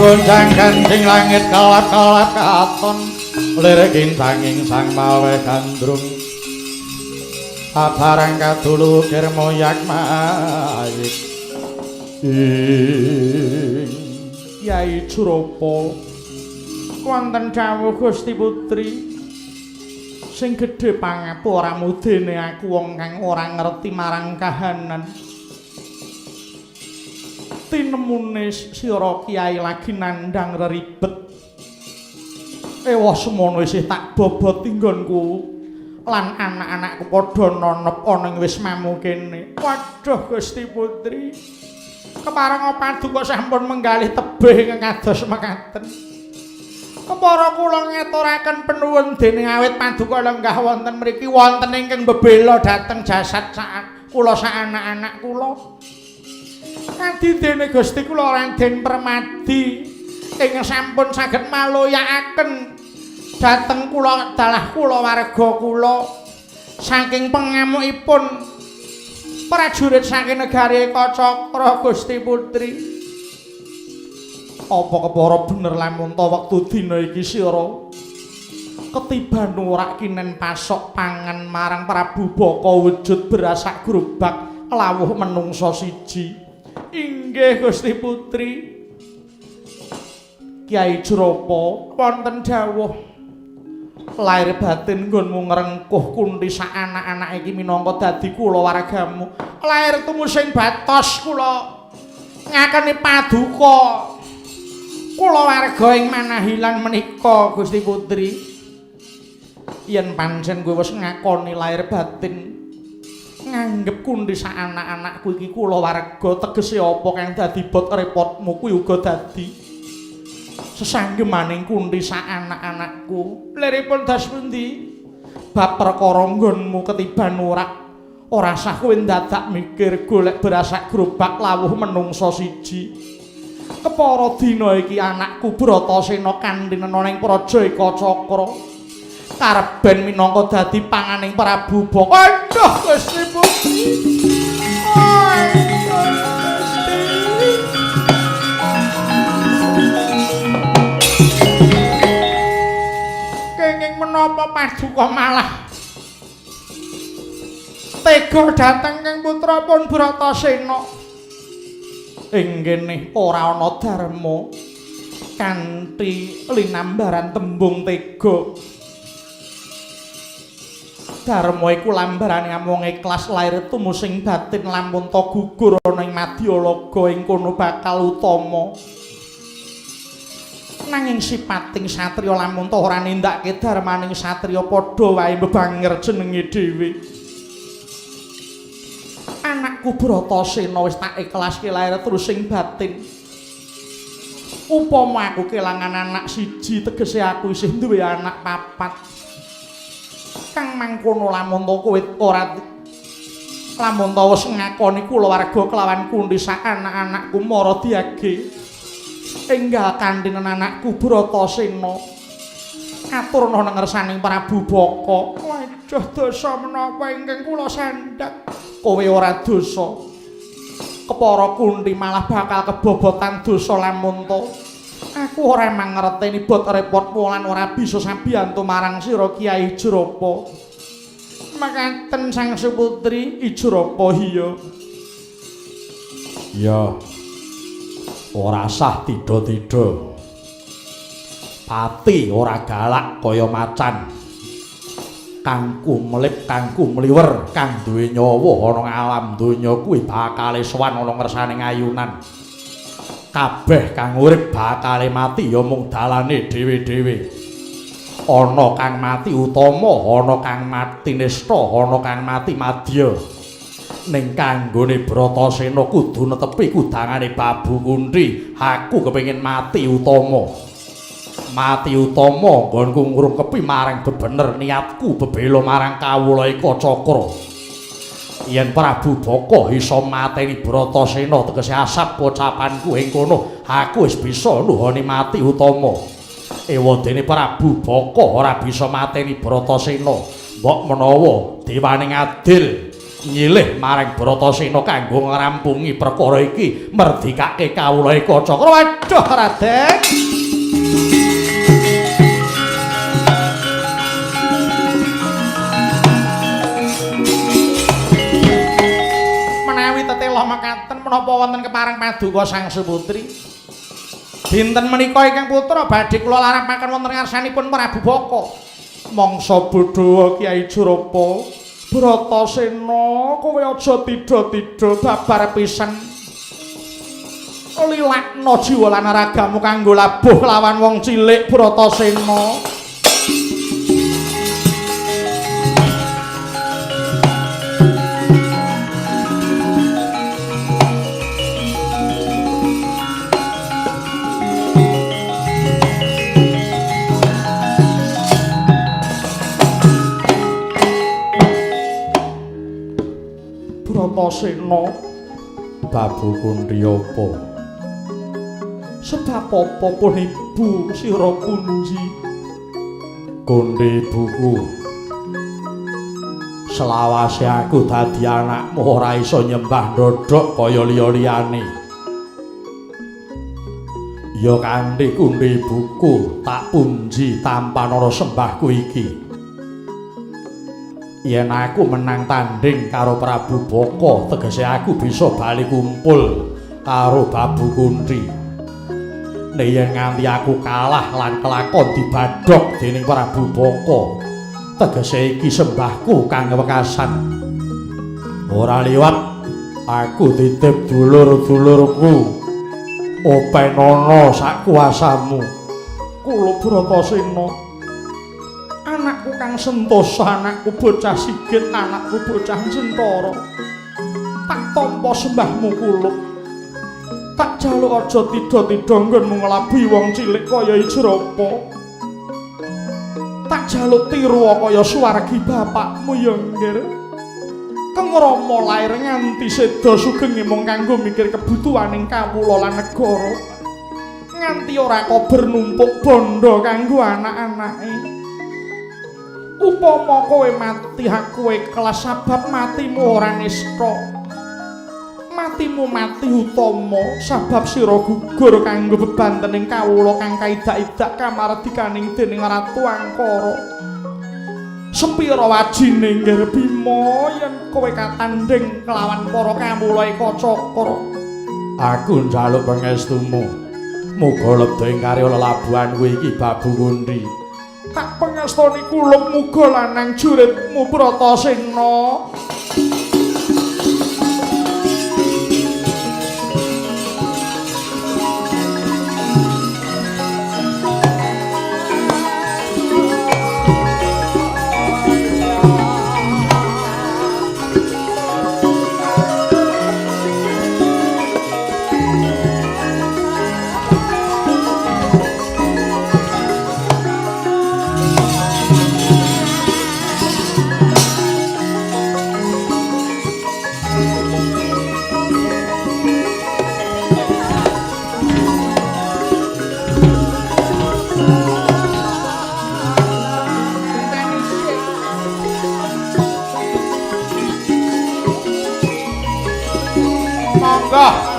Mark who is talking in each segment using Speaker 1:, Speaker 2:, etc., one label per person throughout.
Speaker 1: Gonjang ganjing langit kelap-kelap katon lirik kincanging sang mawe gandrung abarang kadulu kir moyak mayik. Ing
Speaker 2: Kyai Jrapa, wonten dawuh Gusti Putri. Sing gedhe pangapuramu dene aku wong kang ora ngerti marang kahanan. Tinemune sira Kyai lagi nandhang reribet. Ewa semono isih tak bobot nggonku lan anak-anakku padha nonop ana ing wismamu kene. Waduh Gusti Putri. Kepareng paduka sampun menggalih tebih ingkang kados mekaten. Kepara kula ngaturaken penuwun dening awit paduka lenggah wonten mriki wonten ingkang bebela dhateng jasad sak kula sak anak-anak kula. Kadidene Gusti kula Raden Permadi ingkang sampun saged maloyakaken dhateng kula dalah kula warga kula saking pengamukipun prajurit saking negari Ekacakra Gusti Putri. Apa kepara bener lamun ta wektu dina iki sira ketiban ora kinen pasok pangan marang Prabu Baka wujud beras sak grobak lawuh menungsa siji. Inggih Gusti Putri. Kyai Jrapa, wonten dawuh. Lair batin nggonmu ngrengkuh Kunthi sak anak-anak iki minangka dadi kulawargamu. Lair tumusing batos kula ngakeni paduka kulawarga ing Manahilan menika Gusti Putri. Yen pancen kowe wis ngakoni lair batin nganggep Kunthi sak anak-anakku iki kulawarga, tegese apa kang dadi bot repotmu kuwi uga dadi sesanggemaning Kunthi sak anak-anakku. Liripun das pundi? Bab perkara nggonmu ketiban ora ora sah kowe ndadak mikir golek beras sak grobak lawuh menungsa siji. Kepara dina iki anakku Bratasena kandhinana ning Praja Ekacakra kareben minangka dadi panganing Prabu Baka. Aduh Gusti Putri. Gusti. Kenging menapa paduka malah tega dhateng ing putra pun Bratasena. Ing kene ora ana dharma kanthi linambaran tembung tega. Dharma iku lambarane amung ikhlas lair tumusing batin lamun ta gugur ana ing madyalaga ing kono bakal utama. Nanging sipating satriya lamun ta ora nindakake dharmaning satriya padha wae bebanger jenenge dhewe. Anakku Bratasena wis tak ikhlaske lair terusing batin. Upama aku kelangan anak siji tegese aku isih duwe anak papat. Kang mangkono lamun ta kowe ora lamun ta wis ngakoni kulawarga kelawan Kunthi sak anak-anakku mara diage. Enggal kandhinen anakku Bratasena. Aturna nang ngersaning Prabu Baka. Waduh dosa menapa ingkang kula sandhak? Kowe ora dosa. Kepara Kunthi malah bakal kebobotan dosa lamun ta. Aku ora mangerteni bot repotmu lan ora bisa sabiyantu marang sira Kyai Jrapa. Makaten Sang Suputri Ijrapa iya.
Speaker 1: Ya. Ora sah tida-tida. Pati ora galak kaya macan. Kang kumlip, kang kumliwer, kang duwe nyawa ana alam donya kuwi bakale sowan ana ngersane ngayunan. Kabeh kang urip bakale mati ya mung dalane dhewe-dhewe. Ana kang mati utama, ana kang mati nista, ana kang mati madya. Ning kanggone Bratasena kudu netepi kudangane Babu Kunthi, aku kepengin mati utama. Mati utama nggonku ngrungkepi marang bebener niatku bebela marang kawula Ekacakra. Yen Prabu Baka iso mateni Bratasena tegese asap pocapanku ing kono, aku wis bisa nuhoni mati utama. Ewadene Prabu Baka ora bisa mateni Bratasena, mbok menawa dewane ngadil Nyilih marang Bratasena kanggo ngrampungi perkara iki, merdikake kawula Ekacakra. Waduh, Raden. Menawi tetela mekaten menapa wonten kepareng paduka Sang Suputri? Dinten menika ingkang putra badhe kula larapaken wonten ngarsanipun Prabu Baka. Mangsa bodho Kyai Jrapa. Bratasena, kowe aja tidha-tidha babar pisan. Lilakna jiwa lan ragamu kanggo labuh lawan wong cilik Bratasena. Bratasena,
Speaker 2: Babu Kunthi apa?
Speaker 1: Sebab apa pun ibu sira kunji?
Speaker 2: Kunthi ibuku. Selawase aku dadi anakmu ora iso nyembah ndodhok kaya liya-liyane. Ya kanthi Kunthi ibuku tak punji tampanana sembahku iki. Yen aku menang tanding karo Prabu Baka, tegese aku bisa bali kumpul karo Babu Kunthi. Nek yen nganti aku kalah lan kelakon dibadhog dening Prabu Baka, tegese iki sembahku kang wekasan. Ora liwat aku titip dulur-dulurku. Openana sak kuasamu.
Speaker 1: Kula Bratasena, anakku kang sentosa, anakku bocah sigit, anakku bocah centara, tak tampa sembahmu kula. Tak jaluk aja tidha-tidha nggonmu nglabuhi wong cilik kaya Ijrapa. Tak jaluk tiru kaya suwargi bapakmu ya nggir. Kang Rama lair nganti seda sugenge mung kanggo mikir kebutuhaning kawula lan negara. Nganti ora kober numpuk bondo kanggo anak-anake. Upama kowe mati aku ikhlas sabab matimu ora nista. Matimu mati utama sabab sira gugur kanggo bebantening kawula kang kaidak-idak kamardikaning dening Ratu Angkara. Sepira wajine nggih Bima yen kowe katandhing kelawan para kawula Ekacakra?
Speaker 2: Aku njaluk pangestumu. Muga lebda ing karya lelabuhanku iki Babu Kunthi.
Speaker 1: Tak pangestoni kula muga lanang juritmu Bratasena.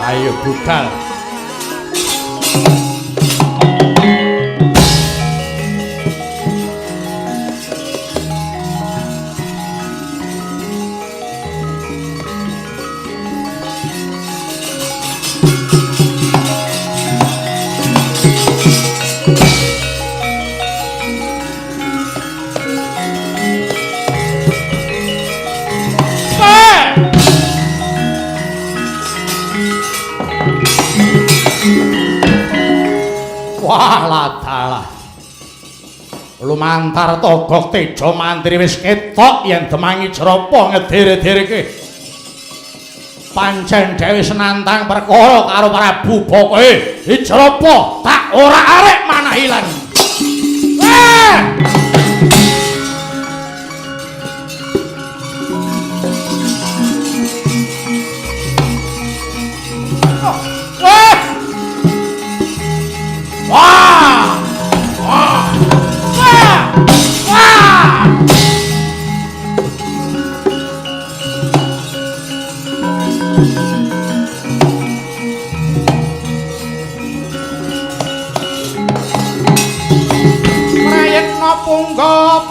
Speaker 2: Ayo budal.
Speaker 1: Wah, ladalah. Lumantar Togok Tejo Mantri wis ketok yen Demangi Jrapa ngedere-dereke. Pancen dhewe senantang perkara karo Prabu Baka. Ijrapa tak ora arek manah ilang. Wah! Wah! Wah! Wah!
Speaker 2: punggop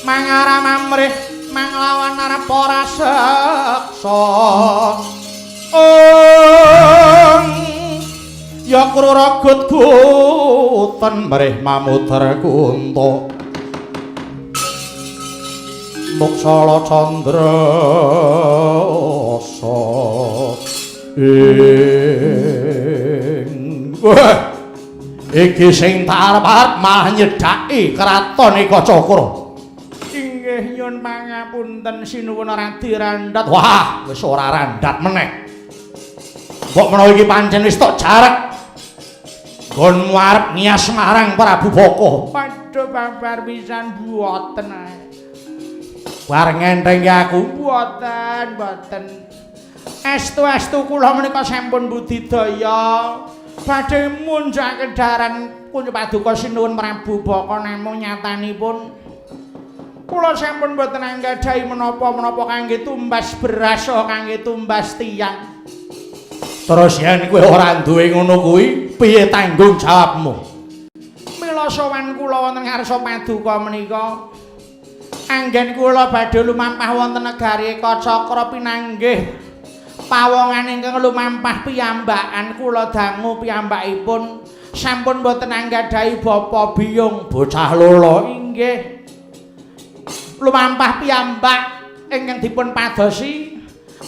Speaker 2: mangara mamrih manglawan arep ora seksa. Ong ya krura gut-guten mrih mamuter kunta Muksala candra asa ing. Iki sing tak arep-arep malah nyedhaki kraton Ekacakra. Inggih nyuwun pangapunten sinuwun Radi Randhat. Wah, wis ora randhat meneh. Mbok menawa iki pancen wis tok jarek. Nggonmu arep ngiyas marang Prabu Baka. Padha babar pisan mboten ae. Bar ngentengke aku mboten, mboten. Estu-estu kula menika sampun budidaya. Badhe munjak kedharan kunjuk paduka sinuwun Prabu Baka namung nyatanipun kula sampun mboten anggadhahi menapa-menapa kangge tumbas beras utawa kangge tumbas tiyang. Terus yen kowe ora duwe ngono kuwi, piye tanggung jawabmu? Mila sowan kula wonten ngarsa paduka menika anggen kula badhe lumampah wonten negari Ekacakra pinanggih pawongan ingkang lumampah piyambakan kula dangu piyambakipun sampun boten anggadhahi bapa biyung bocah lolo. Inggih lumampah piyambak ingkang dipun padosi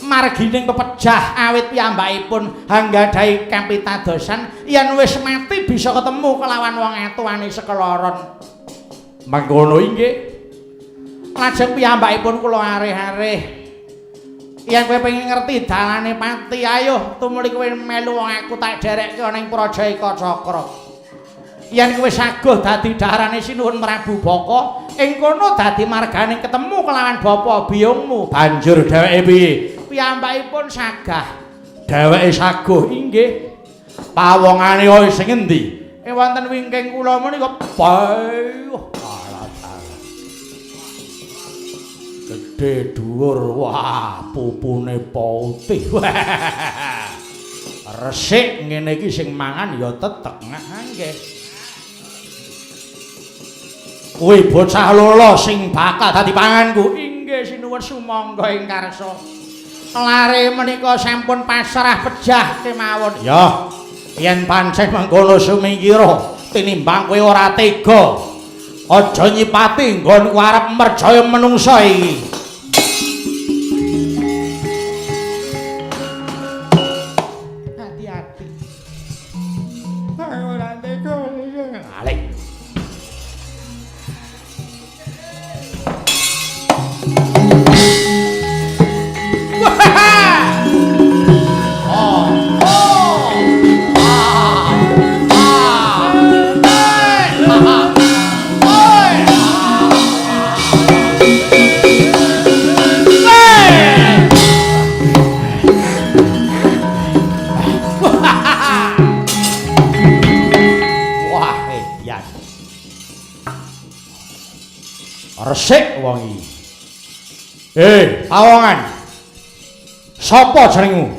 Speaker 2: margining pepejah awit piyambakipun anggadhahi kapitadosan yen wis mati bisa ketemu kelawan wong atuane sekeloron. Mangkono inggih. Lajeng piyambakipun kula areh-areh. Yen kowe pengen ngerti dalane pati, ayo tumuli kowe melu wong aku tak derekke ana ing Praja Ekacakra. Yen kowe saguh dadi daharane Sinuwun Prabu Baka, ing kono dadi margane ketemu kelawan bapa biyungmu. Banjur dheweke piye? Piyambakipun sagah. Dheweke saguh inggih. Pawongane sing endi? Wonten wingking kula menika. Payuh. Gedhe dhuwur, wah pupune putih. Resik ngene iki sing mangan ya tetek nggih. Kuwi bocah lolo sing bakal dadi panganku. Inggih sinuwun sumangga ing karsa. Lare menika sampun pasrah pejah kemawon. Ya, yen pancen mengkono sumingkira tinimbang kowe ora tega. Aja nyipati nggonku arep merjaya menungsa iki. Hati-hati. Ora tega. Alik. Resik wong iki. Pawongan. Sapa jenengmu?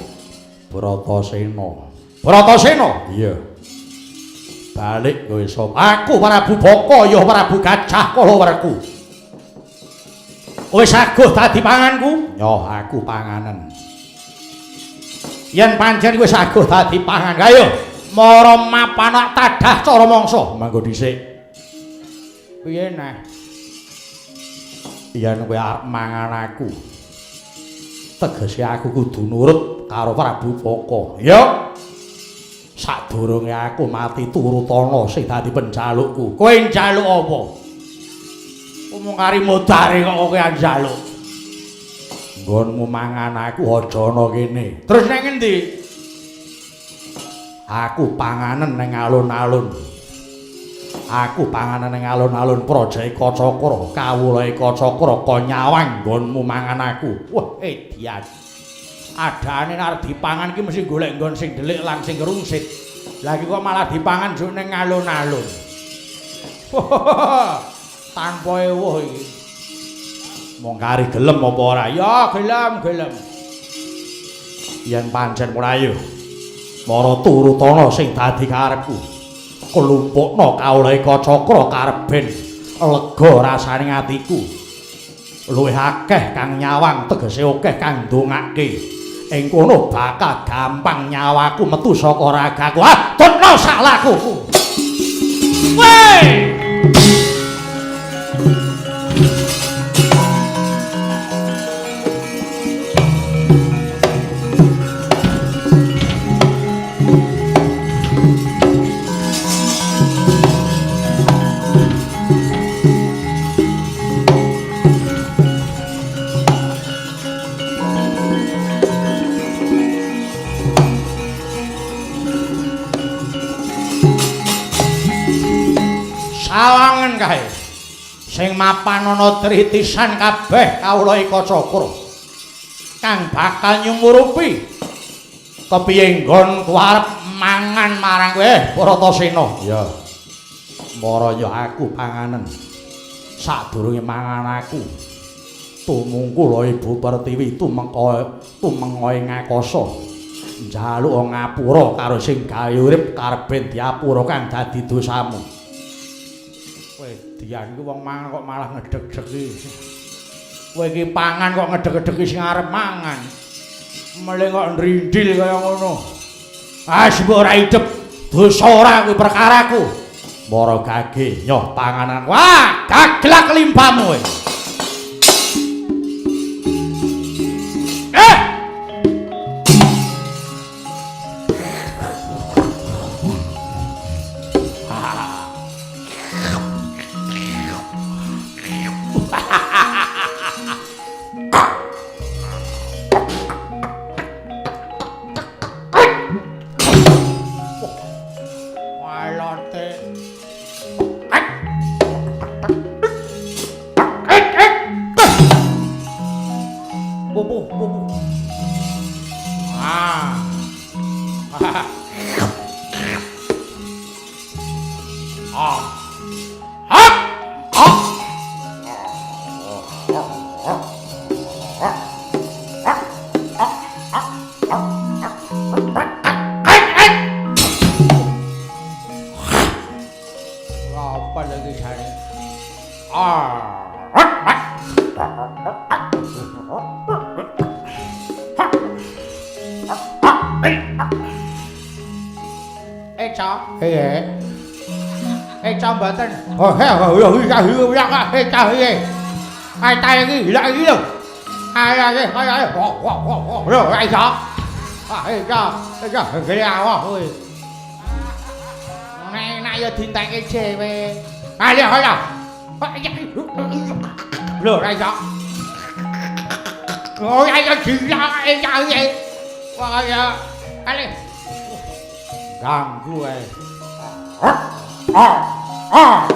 Speaker 2: Bratasena. Bratasena? Iya. Balik kowe sapa? Aku Prabu Baka ya Prabu Gajah Kalawerku. Kowe saguh dadi panganku? Nyoh aku panganen. Yen pancen kowe saguh dadi pangan, ayo mara mapan tadah cara mangsa. Manggo dhisik. Piye nah? Yen kowe arep mangan aku, tegese aku kudu nurut karo Prabu Baka. Ya. Sadurunge aku mati turutana sing dadi penjalukku. Kowe njaluk apa? Omong kari modare kok kowe njaluk. Nggonmu mangan aku aja ana kene. Terus nang endi? Aku panganen ning alun-alun. Aku panganan ning alun-alun Praja Ekacakra, kawula Ekacakra konyawang nggonmu mangan aku. Wah, edian. Adane arep dipangan iki mesti golek nggon sing delik lan sing rungsit. Lah iki kok malah dipangan juk ning alun-alun. Tanpa ewuh iki. Mong kari gelem apa ora? Ya, gelem, gelem. Yen pancen ora ayo. Mara turutana sing dadi karepku.
Speaker 1: Klumpukna kawula Ekacakra kareben lega rasane atiku. Luwih akeh kang nyawang tegese akeh kang ndongake. Ing kono bakal gampang nyawaku metu saka ragaku. Ah, tutno salahku. Weh! Sawangen kae sing mapan ana tritisan kabeh kawula Ekacakra kang bakal nyumurupi kepiye nggonku arep mangan marang kowe Bratasena. Iya. Maraya aku panganen sadurunge mangan aku tumungkula Ibu Pertiwi tumeka tumenga ing akasa njaluk ngapura karo sing gawe urip kareben diapura kang dadi dosamu. Kowe dian iki wong mangan kok malah ngedeg-degi. Kowe iki pangan kok ngedeg-degi sing arep mangan. Mele kok ndrindil kaya ngono. Ah, mbok ora idep. Dosa ora kuwi perkaraku. Mara gage nyoh panganan. Wah, gaglak limpamu kowe. Ganggu ae. Wah! Wah! Wah!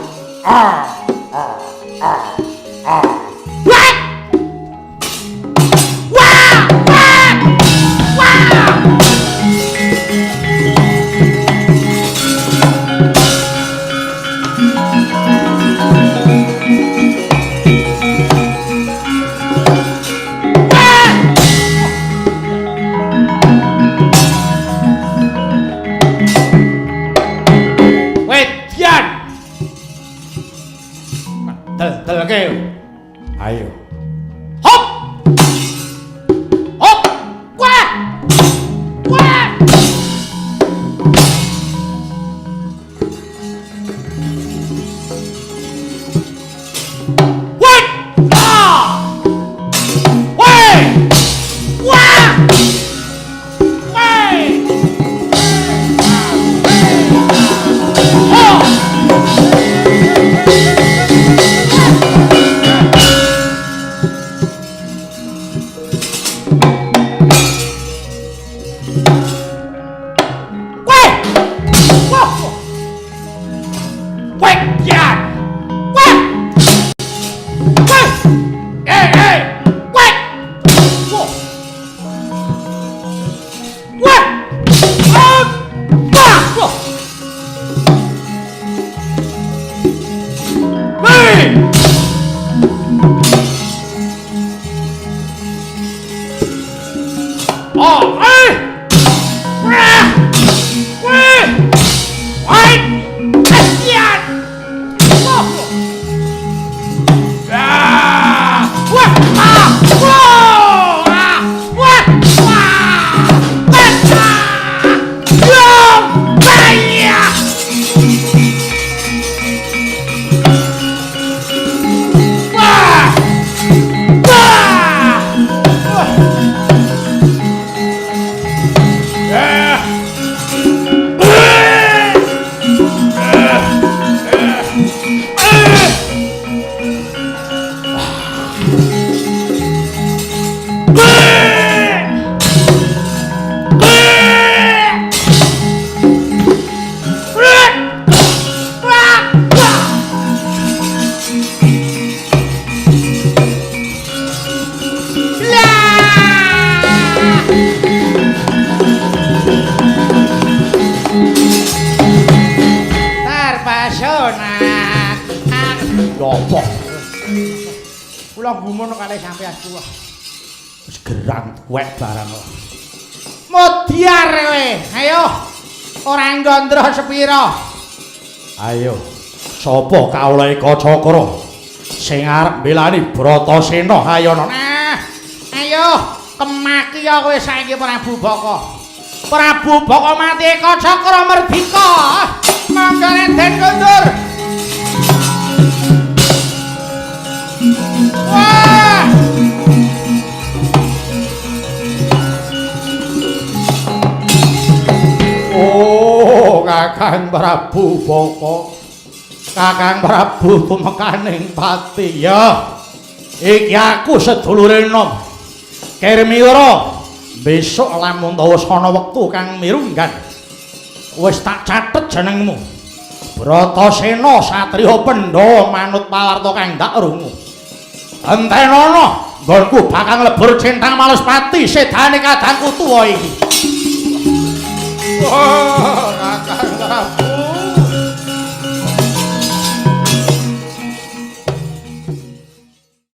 Speaker 1: Ayo. Hop. Hop. Wah. Wah. Wah. Ah. Weh. Wah. Weh. Oh. apa?
Speaker 2: Kula gumun kalih sampeyan kula.
Speaker 1: Wis gerang tuwek barang kok.
Speaker 2: Mudyar kowe. Ayo. Ora gondro sepira.
Speaker 1: Ayo. Sapa kawula Eka Cakra sing arep mbelani Bratasena? Ayo
Speaker 2: nah. Ayo, kemaki ya kowe saiki Prabu Baka. Prabu Baka mati, Eka Cakra merdika. Monggo Raden kundur. Wah!
Speaker 1: Oh, Kakang Prabu Baka. Kakang Prabu tumekaning pati. Ya. Iki aku sedulure nom. Kirmiwara, besok lamun ta wis ana wektu kang mirunggan, wis tak catet jenengmu. Bratasena satriya Pandhawa manut pawarta kang dak rungu. Entenono, nggonku bakal nglebur centang Malospati sedane kadangku tuwa iki. Oh, Kakang Prabu.